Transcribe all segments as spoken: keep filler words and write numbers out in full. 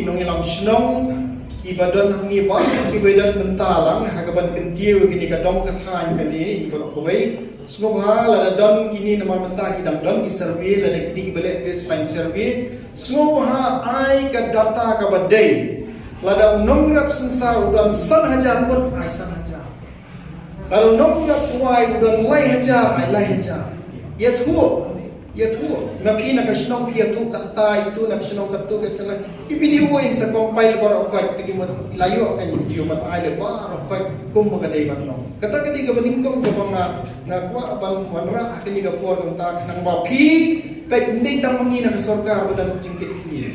Nongïalam shnong kiba don hangne bad kiba don mynta lang ha kaban kyntiew kine ka dong ka thaiñ kane, ïa baroh kawei. Sngewbha lada don kine namar mynta ki dang don ki survey, lada kine kiba leh baseline survey, sngewbha ai ka data kaba dei. Lada u nongrep synsar u don san hajar ngut, ai san hajar. Lada u nongrep wai u don lai hajar, ai lai hajar. Ïathuh, ïathuh. Nga phi na ka shnong phi ïathuh katta itu, na ka shnong katto katta. I video in sa compile baroh khoit, te ki mut la ïoh ka i video ban ai da baroh khoit kum ba ka dei ban long. Kata ka dei kaba nyngkong kaba nga, nga kwah ban wanrah ha kane ka por kata khnang ba phi peit, ym dei tang ma ngi na ka sorkar ba don jingkit khlieh.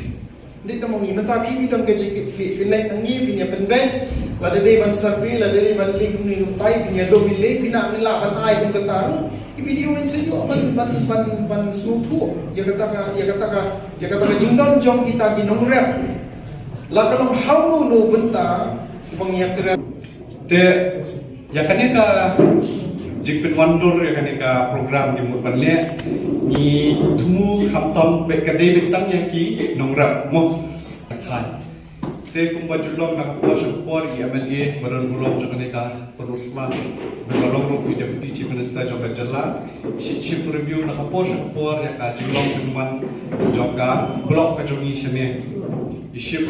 Ym dei tang ma ngi, mynta phi, phi don ka jingkit khlieh, phin leit na ngi, phin ïa pynbeit. Lada dei ban survey, lada dei ban leit kumne kumtai, phin ïa lum, phin leit, phin ïa, phin lah ban ai kum kata ruh. I video in sa ïoh ban, ban, ban, ban sngewthuh ïa kata ka, ïa kata ka, ïa kata ka jingdon jong kita ki nongrep. La ka long hangno hangno bynta ba ngi ïakren. Te ïa kane ka jingpynwandur ïa kane ka program ki mut ban leh, ngi thmu khamtam beit, ka dei beit tang ïa ki nongrep mo. Ka thaiñ. Te kumba ju long na ka por sha ka por, i MLA ba don burom jong kane ka Pynursla, ba long ruh i Deputy Chief Minister jong ka jylla, i shim review na ka por sha ka por ïa ka jinglong jingman jong ka block ka jong ngi shane. I shim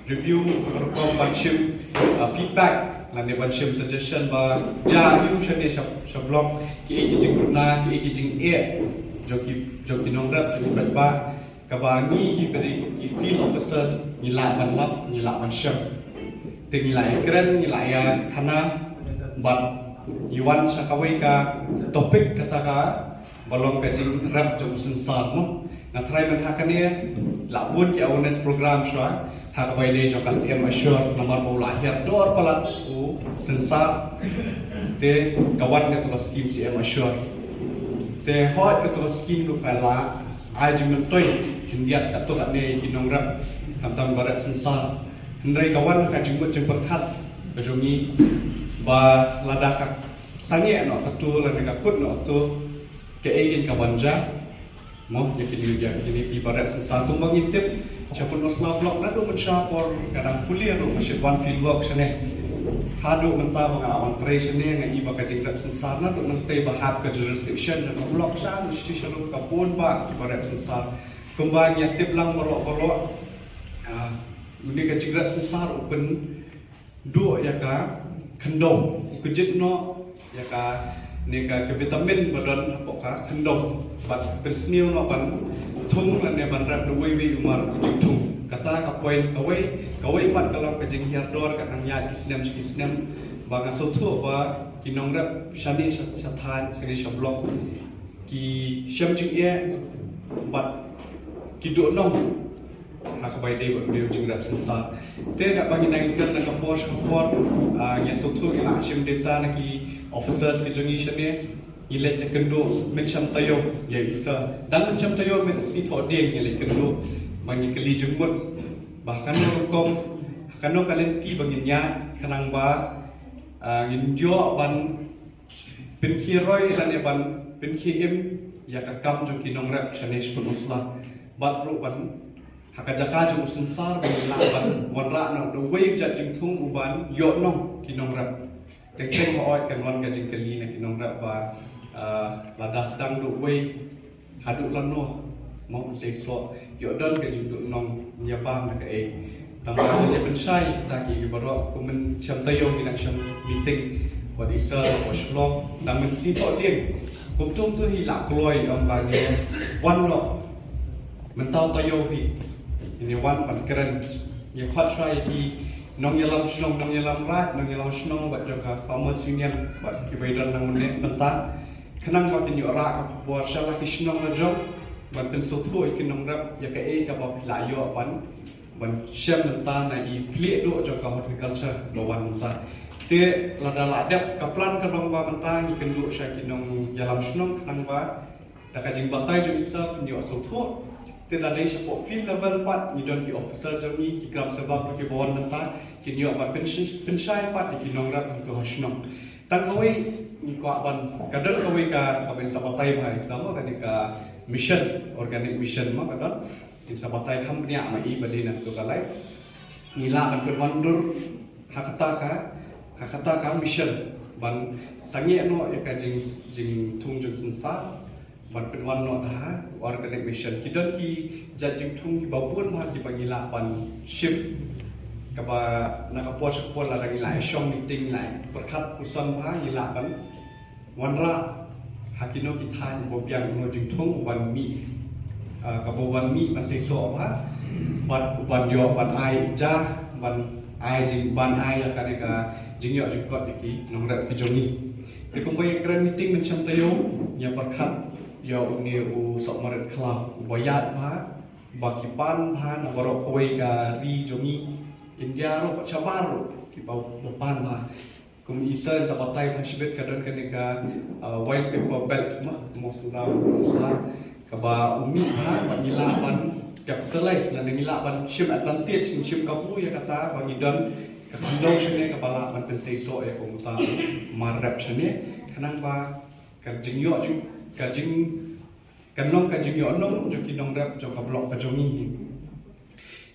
review ka rukom ban shim, uh, feedback lane ban shim suggestion ba jia aiu shane sha, sha block, kiei ki jingduna, kiei ki jingeh jong ki, jong ki nongrep, jong ki paidbah, kaba ngi kiba dei ki field officers ngi lah ban lap, ngi lah ban shem. Te ngi lah ïakren, ngi lah ïakhana bad ngi wan sha kawei ka topic, kata ka ba long ka jingrep jong u synsar mo. Nga tharai mynta kane la bun ki awareness program shuwa ha kaba ïadei jong ka CM ASSURE, namar ba u la hiar dor palat u synsar. Te ka wan kato ka skim CM ASSURE. Te hooid kato ka skim ruh ka la ai jingmyntoi khyndiat katto katne ki nongrep, khamtam ba rep synsar. Hynrei ka wan ka jingmut jingpyrkhat ka jong ngi ba lada ka sangeh noh kato lane ka kut noh kato, kaei kein kaban jia mo ïa kine, ïa kine ki ba rep synsar. Kumba ngi tip, sha Pynursla block naduh mynshuwa por ka dang pule ruh nga shait wan field work shane. Haduh mynta ba nga la wan trei shane, nga i ba ka jingrep synsar naduh nangtei ba hap ka jurisdiction jong ka block sha shisha ruh ka bun ba ki ba rep synsar. Kumba ngi ïa tip lang baroh baroh, ah, une ka jingrep synsar u pyn duh ïa ka khyndew, u kjit noh ïa kane ka, ka vitamin ba don hapoh ka khyndew, bad pynsniew noh ban thung lane ban rep da uwei uwei u mar u jingthung. Kata ka point kawei. Kawei pat ka long ka jinghiar dor ka nang ïaid ki snem sha ki snem, ba nga sngewthuh ba ki nongrep shane sha, sha thaiñ, shane sha block, ki shem jingeh bad ki duh nong ha kaba ïadei bad une u jingrep synsar. Te da ba ngi nang ïakren na ka por sha ka por, ah, ngi sngewthuh ngi la shim data na ki officers ki jong ngi shane, ngi leit ïakynduh mynshem taïew ïa i sir. Dang mynshem taïew mynta sngi Thohdieng ngi leit kynduh ba ngi kylli jingmut ba ha kano rukom, ha kano ka lynti ba ngin ïaid khnang ba, ah, ngin ïoh ban pynkhie roi lane ban pynkhie im ïa ka kam jong ki nongrep shane sha Pynursla. Bad ruh ban ha ka jaka jong u synsar ban lah ban wanrah noh da uwei u jait jingthung uban ïoh nong ki nongrep. Teng teng hooid kan wan ka jingkylli na ki nongrep ba, ah, lada sdang da uwei haduh lano mo, u sei soh, ïoh don ka jingduh nong, ïa bam na kaei. Tang ba ïa pynshai kita ki baroh, kum mynshem taïew ngi dang shem meeting bad i sir hapoh Shillong, dang mynsngi Thohdieng. Kumto kumto hi la kloi ong ba ngi wan noh mynta u taïew hi, ngi wan ban kren. Ngi khot shuwa ïa ki nongïalam shnong, nongïalam raid, nongïalam shnong bad jong ka Farmers Union bad kiba ïadon lang mynne mynta. Khnang ba kin ïoh rah ka khubor sha la ki shnong la jong ban pynsngewthuh ïa ki nongrep ïa kaei kaba phi la ïoh ban, ban shem mynta na i khlieh duh jong ka horticulture ba wan mynta. Te lada la dep ka plan ka long ba mynta ngi kynduh sha ki nongïalam shnong khnang ba da ka jingbatai jong i sir phin ïoh sngewthuh. Te da dei shapoh field level pat ngi don ki officer jong ngi, ki gram sebak ruh kiba wan mynta, kin ïoh ban pynsh-, pynshai pat ïa ki nongrep hangto ha shnong. Tang kawei ngi kwah ban, ka don kawei ka, kaba ngin sa batai bha i sir mo, kane ka mission, organic mission mo ka don. Ngin sa batai kham bniah ma i ba dei na kato ka live. Ngi lah ban pynwandur ha kata ka, ha kata ka mission ban sangeh noh ïa ka jing, jingthung jong synshar ban pynwan noh da ha organic mission. Ki don ki jait jingthung kiba bun bha kiba ngi lah ban shim, kaba na ka por sha ka por lada ngi la ïa shong meeting, la ïa pyrkhat puson bha, ngi lah ban wanrah ha kino ki thaiñ ba biang kano jingthung ban mih, ah, kaba wan mih ban seisoh bha, ban, ban ïoh ban ai ja, ban ai jing, ban ai ïa kane ka jingïoh jingkot ïa ki nongrep ki jong ngi. Te kumba ïa kren meeting mynshem taïew, ïa pyrkhat ïa une u Sohmarit Khlaw uba ïaid bha, ba ki pan bha na baroh kawei ka ri jong ngi, India ruh, shabar ruh kiba, ba pan bha. Kum i sa, sa batai bha shibit ka don kane ka, ah, white paper belt ma, mo sura, mo sura. Kaba u mih bha, ba ngi lah ban capitalize, lane ngi lah ban shim advantage, ngi shim kabu ïa kata, ba ngi don ka khyndew shane kaba lah ban pynseisoh ïa kumta mar rep shane. Khnang ba ka jingïoh jing, ka jing, kan long ka jingïoh nong jong ki nongrep jong ka block ka jong ngi.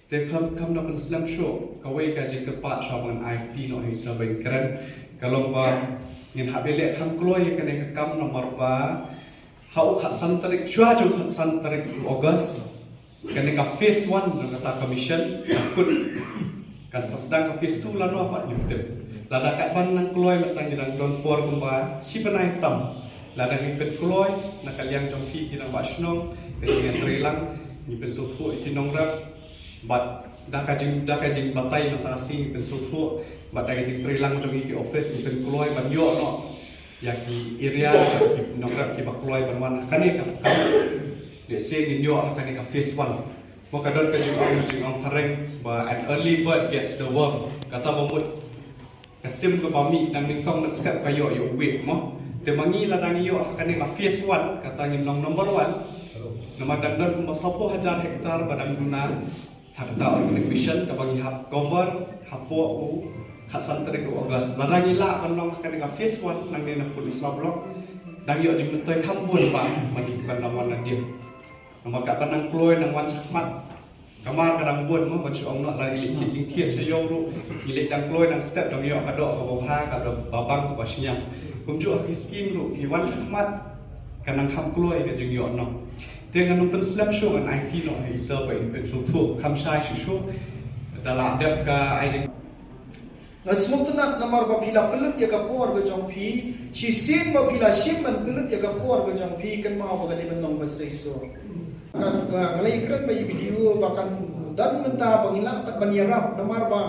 Te kham, kham da pynslem shuh kawei ka jingkyrpad shuwa ban ai kti noh hi sa ban kren. Ka long ba ngin hap ïaleh kham kloi ïa kane ka kam namar ba ha u khatsan tarik, shuwa jong u khatsan tarik u August, kane ka phase one jong kata ka mission kan kut. Kan sa sdang ka phase two lano pat ngim tip. Lada kat ban nang kloi mynta ngi dang don por kumba shi bnai tam. Lada ngi pynkloi na ka liang jong phi ki nongbah shnong, ka jingïatreilang, ngi pynsngewthuh ïa ki nongrep. Bad da ka jing, da ka jingbatai mynta shi ngi pynsngewthuh, bad da ka jingtreilang jong ngi ki office ngi pynkloi ban ïoh noh ïa ki area, ïa ki nongrep kiba kloi ban wan ha kane ka, ka, lehse ngin ïoh ha kane ka phase one. Mo ka don ka jingong, jingong phareng ba an early bird gets the worm. Kata ba mut ka sim kaba mih tang nyngkong na step ka ïoh ïa u wieh mo. Te ma ngi lada ngi ïoh ha kane ka phase one, kata ngin long number one. Namar dang don kumba sawphew hajar hektar ba dang duna ha kata organic mission kaba ngi hap cover hapoh u khatsan tarik u August. Lada ngi lah ban long ha kane ka phase one nangne na Pynursla block, dang ïoh jingmyntoi kham bun ba ma ngi ban long wan na dien. Namar ka ban nang kloi nang wan shakhmat. Kamar ka dang bun mo ban shu ong noh la ngi leit thied jingthied sha ïew ruh. Ngi leit dang kloi dang step dang ïoh ka doh kaba bha, ka doh ba bang kaba shngiam. Kumjuh ha ki skim ruh ngi wan shakhmat ka nang kham kloi ka jingïoh noh. Te ngan ym pynslem shuh, ngan aiti noh ha i sir ba in pynsngewthuh kham shai shuh shuh. Da la dep ka ai jing Nga sngewtynnat namar ba phi la pynlut ïa ka por ka jong phi, shisien ba phi la shim ban pynlut ïa ka por ka jong phi, kynmaw ba ka dei ban long ban seisoh. Kan ka, nga la ïakren ba ïa video ba kan don mynta ba ngi lah pat ban ïarap namar ba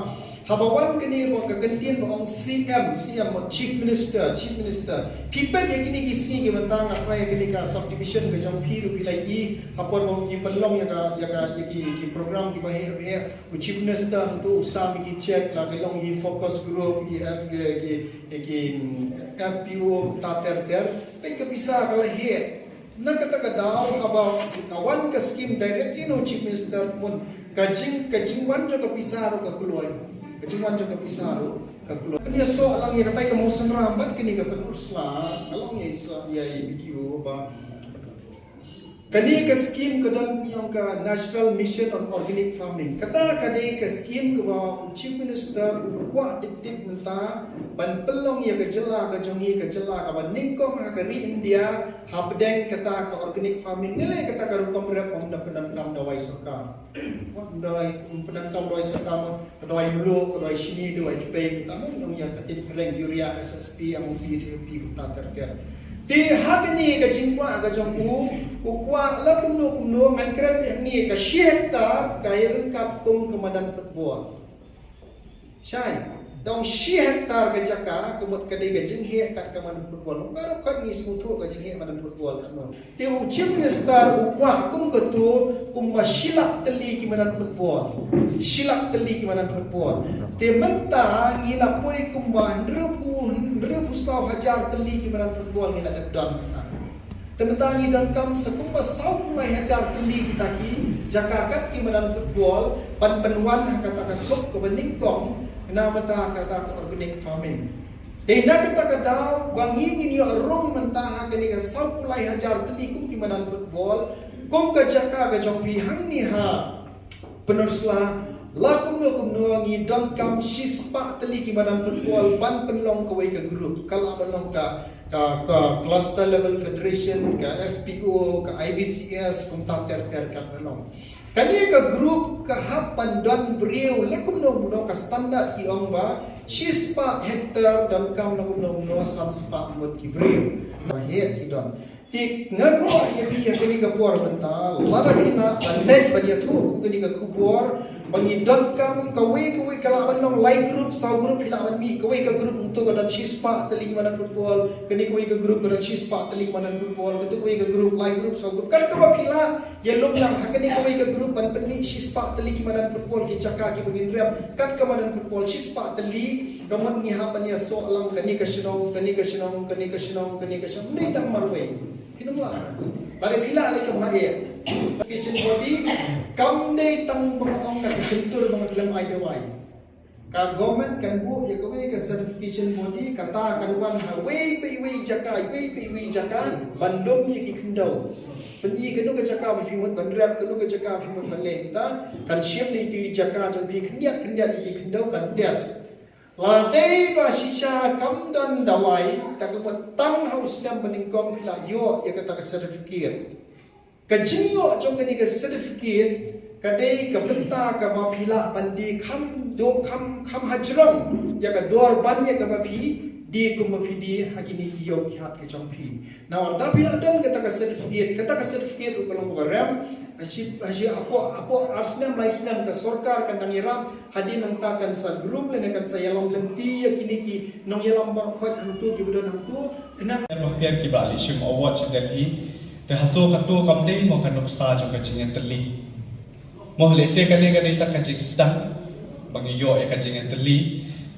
haba wan kane ba ka kyntien ba ong C M, C M, Chief Minister, Chief Minister. Phi peit ïa kine ki sngi ki mynta nga try ïa kane ka subdivision ka jong phi ruh phi la ïohi ha por ba ngi pynlong ïa ka, ïa ka, ïa ki, ki program kiba heh heh. U Chief Minister tu u sam ïa ki check la ki long ïa focus group, ïa F, ïa ki, ïa ki, mm, F P O ta ter ter. Peit ka pisa ka la heh. Na kata ka daw haba ka wan ka scheme direct ïa u Chief Minister, mon ka jing, ka jingwan jong ka pisa ruh ka kloi. Ka jingwan jong ka pisa ruh ka kloi. Pynïasoh lang ïa katai ka Mawsynram bad kane ka Pynursla, ka long ïa i sa, ïa i video ba kane ka scheme ka don ïa ka National Mission on Organic Farming. Kata ka dei ka scheme kaba u Chief Minister u kwah dik dik mynta ban pynlong ïa ka jylla ka jong ngi, ka jylla kaba nyngkong ha ka ri India hapdeng kata ka organic farming. Ne lei kata ka rukom rep ym da pyndonkam dawai sorkar. Ym da pyndonkam dawai sorkar. Ka dawai mluh, ka dawai shini, dawai tpei, kumta mo, ong ïa ka tip pyrshang urea, S S P, M O P, D A P, kumta ter ter. Te ha kane ka jingkwah ka jong u, u kwah la kumno kumno, ngan kren te hangne ka shi hektar ka ïa ryngkat kum ka madan football. Shai, dang shi hektar ka jaka, ka mut ka dei ka jingheh kat ka madan football. Baroh kat ngi sngewthuh ka jingheh madan football kat mo. Te u Chief Minister u kwah kum katu kumba shi lak tylli ki madan football. Shi lak tylli ki madan football. Te mynta ngi la poi kumba hynriewphew, hynriewphew saw hajar tylli ki madan football ngi la dep don mynta. Te mynta ngi donkam sa kumba sawphew lai hajar tylli kita ki jaka kat ki madan football ban pynwan ha kata ka thup kaba nyngkong na mynta kata ka organic farming. Te na kata ka daw ba ngi ngin ïoh rung mynta ha kane ka sawphew lai hajar tylli kum ki madan football, Kum ka jaka ka jong phi hangne ha Pynursla, la kumno kumno ngi donkam shispah tylli ki madan football ban pynlong kawei ka group, ka la ban long ka, ka, ka cluster level federation, ka F P O, ka I V C S, kumta ter ter ka pynlong. Kane ka group ka hap ban don briew la kumno kumno, ka standard ki ong ba shispah hektar donkam la kumno kumno san spah ngut ki briew. Na he ki don. Te nga kwah ïa phi ïa kane ka por mynta, lada phi lah ban leit ban ïathuh kum kane ka khubor, ba ngi donkam kawei kawei, ka lah ban long lai group, saw group phi lah ban mih, kawei ka group hangto ka don shispah tylli ki madan football, kane kawei ka group ka don shispah tylli ki madan football, kato kawei ka group, lai group, saw group, kat kaba phi lah ïalum lang ha kane kawei ka group ban pynmih shispah tylli ki madan football, ki jaka kiba ngin rem kat ka madan football shispah tylli, ka mut ngi hap ban ïasoh lang kane ka shnong, kane ka shnong, kane ka shnong, kane ka shnong, ym dei tang marwei. Phi nym lah. Lada phi lah lei ka bha eh. Certification body kam dei tang ba nga ong na ka shyntur ba nga khlem ai dawai. Ka government kan buh ïa kawei ka certification body, kata kan wan ha wei pa wei jaka, wei pa wei jaka ban lum ïa ki khyndew. Pyn-i kano ka jaka ba phi mut ban rep, kano ka jaka ba phi mut ban leh, ta kan shim na ïa ki jaka jong phi khyndiat khyndiat ïa ki khyndew, kan test. Lada dei ba shisha kam don dawai, ta ka mut tang ha u snem ba nyngkong phi lah ïoh ïa kata ka certificate. Ka jingïoh jong kane ka certificate ka dei ka bynta kaba phi lah ban die kham doh, kham, kham hajrong ïa ka dor ban ïa kaba phi die, kumba phi die ha kine ki ïew ki hat ki jong phi. Namar lada phi lah don kata ka certificate, kata ka certificate ruh ka long kaba rem. Ha shi, ha shi hapoh, hapoh ar snem lai snem ka sorkar kan dang ïarap, hadien nangta kan sa groom lane kan sa ïalam lynti ïa kine ki nongïalam baroh khoit hangto kiba don hangto. Khnang ba pher kiba la shim award sha Delhi. Te hato kato kam dei mo ka nuksa jong ka jingïatylli. Mo lehse kane ka dei tang ka jingsdang ba ngi ïoh ïa ka jingïatylli.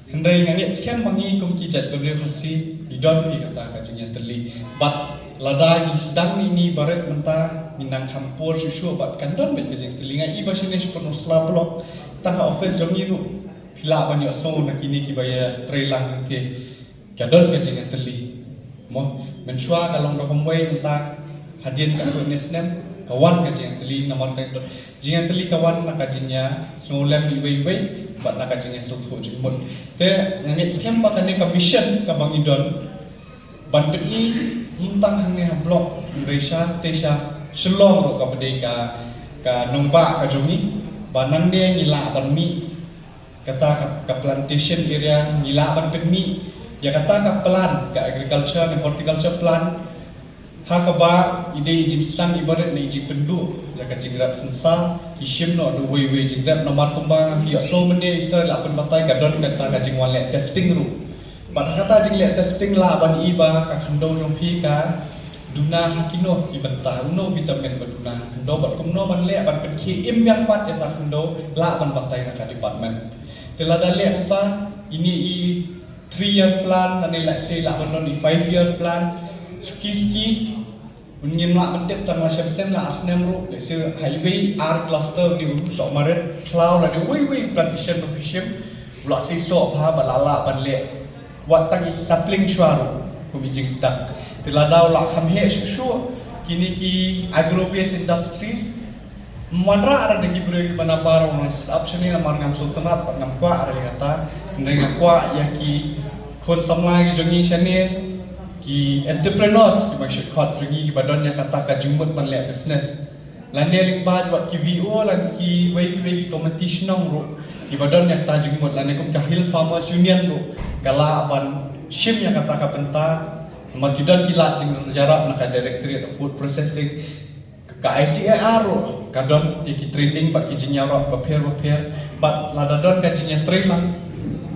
Hynrei nga ngeit skhem ba ngi kum ki jaitbynriew Khasi ngi don beit kata ka jingïatylli. Bad lada ngi sdang ïa ine i barit mynta, ngin nang kham por shuh shuh bad kan don beit ka jingïatylli. Nga i ba shane sha Pynursla Block, tang ka office jong ngi ruh phi lah ban ïohsngew na kine kiba ïatrei lang te ka don ka jingïatylli. Mo, mynshuwa ka long da kumwei, mynta hadien katto katne snem ka wan ka jingïatylli, namar ka don jingïatylli ka wan na ka jingïasngewlem iwei iwei bad na ka jingïasngewthuh jingmut. Te nga ngeit skhem ba kane ka mission kaba ngi don ban pyni, ym tang hangne ha Block, hynrei sha te sha Shillong ruh kaba dei ka, ka nongbah ka jong ngi, ba nangne ngi lah ban mih kata ka, ka plantation area, ngi lah ban pynmih ïa kata ka plan, ka agriculture ne horticulture plan, ha kaba i dei i jingsdang ibarit ne i jingpynduh ïa ka jingrep synshar. Ki shim noh da uwei uwei jingrep, namar kumba nga phi ïohsngew mynne, i sir lah pynbatai ka don kata ka jingwan leh testing ruh. Bad ha kata jingleh testing lah ban i ba ka khyndew jong phi ka duna ha kino ki bynta, uno u vitamin ba duna ha khyndew bad kumno ban leh ban pynkhie im biang pat ïa ka khyndew, lah ban batai na ka department. Te lada leh kumta, ine i three year plan, lane lehse lah ban don i five year plan, suki suki, un ngim lah ban tip tang la snem snem, la ar snem ruh, lehse ha iwei ar cluster, une u sohmarit khlaw lane uwei uwei plantation ba phi shim, u la seisoh bha ba la lah ban leh wat tang i sapling shuwa ruh kum i jingsdang. Te lada u la kham heh shuh shuh, kine ki agro based industries, ym wanrah re da ki briew kiba nabar, u nang set up shane, namar ngam sngewtynnat bad ngam kwah re ïa kata. Hynrei nga kwah ïa ki khun samla ki jong ngi shane, ki entrepreneurs kiba shu khot jong ngi, kiba don ïa kata ka jingmut ban leh business. Lane lyngba wat ki V O lane kiwei kiwei ki komiti shnong ruh kiba don ïa kata jingmut, lane kum ka Hill Farmers Union ruh ka lah ban shim ïa kata ka bynta. Namar ki don ki lad jingïarap na ka Directorate of Food Processing, ka I C A R ruh ka don ïa ki training bad ki jingïarap bapher bapher. Bad lada don ka jingïatrei lang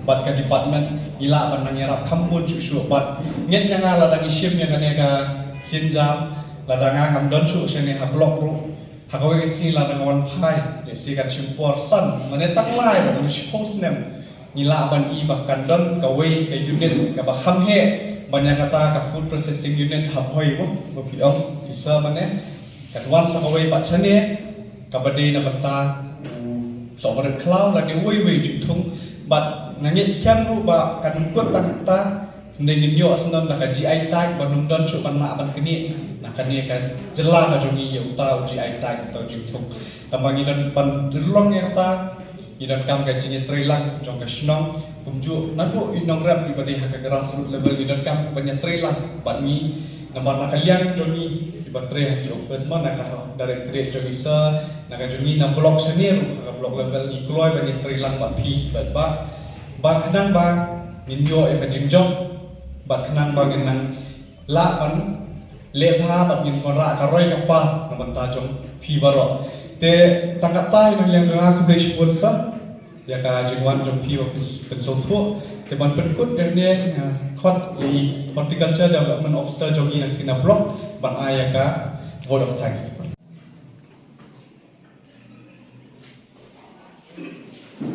bad ka department, ngi lah ban nang ïarap kham bun shuh shuh. Bad ngeit ïa nga, lada ngi shim ïa kane ka sienjam, lada nga ngam don shuh shane ha Block ruh, ha kawei ka sngi lada nga wan phai, lehse kan shim por san, mane tang lai bad shiphew snem, ngi lah ban i ba kan don kawei ka unit kaba kham heh ban ïa kata ka food processing unit ha Bhoi, mo, ba phi ong, i sir, mane kan wan sa kawei pat shane kaba dei na bynta u sohmarit khlaw lane uwei uwei u jingthung. Bad nga ngeit skhem ruh ba kan kut tang kata Nde ngin ïoh sngewdon da ka GI tag ban ym don shuh ban lah ban knieh na kane ka jylla ka jong ngi ïa uta u GI tag uta u jingthung. Tangba ngi don ban long ïa uta, ngi donkam ka jingïatreilang jong ka shnong, kumjuh naduh i nongrep iba dei ha ka grassroots level ngi donkam ban ïatreilang bad ngi, namar na ka liang jong ngi iba trei ha ki office ma na ka directorate jong ngi sa, na ka jong ngi na block shane ruh ha ka block level ngi kloi ban ïatreilang bad phi bad ba ba khnang ba ngin ïoh ïa ka jingjop bad khnang ba ngin nang lah ban leh bha bad ngin wanrah ka roi ka par na bynta jong phi baroh. Te tang katta ïa nang liang jong nga khublei shibun sa ïa ka jingwan jong phi ba phi pynsngewthuh. Te ban pynkut ïa ne nga khot ïa i horticulture development officer jong ngi na kine block ban ai ïa ka vote of thanks.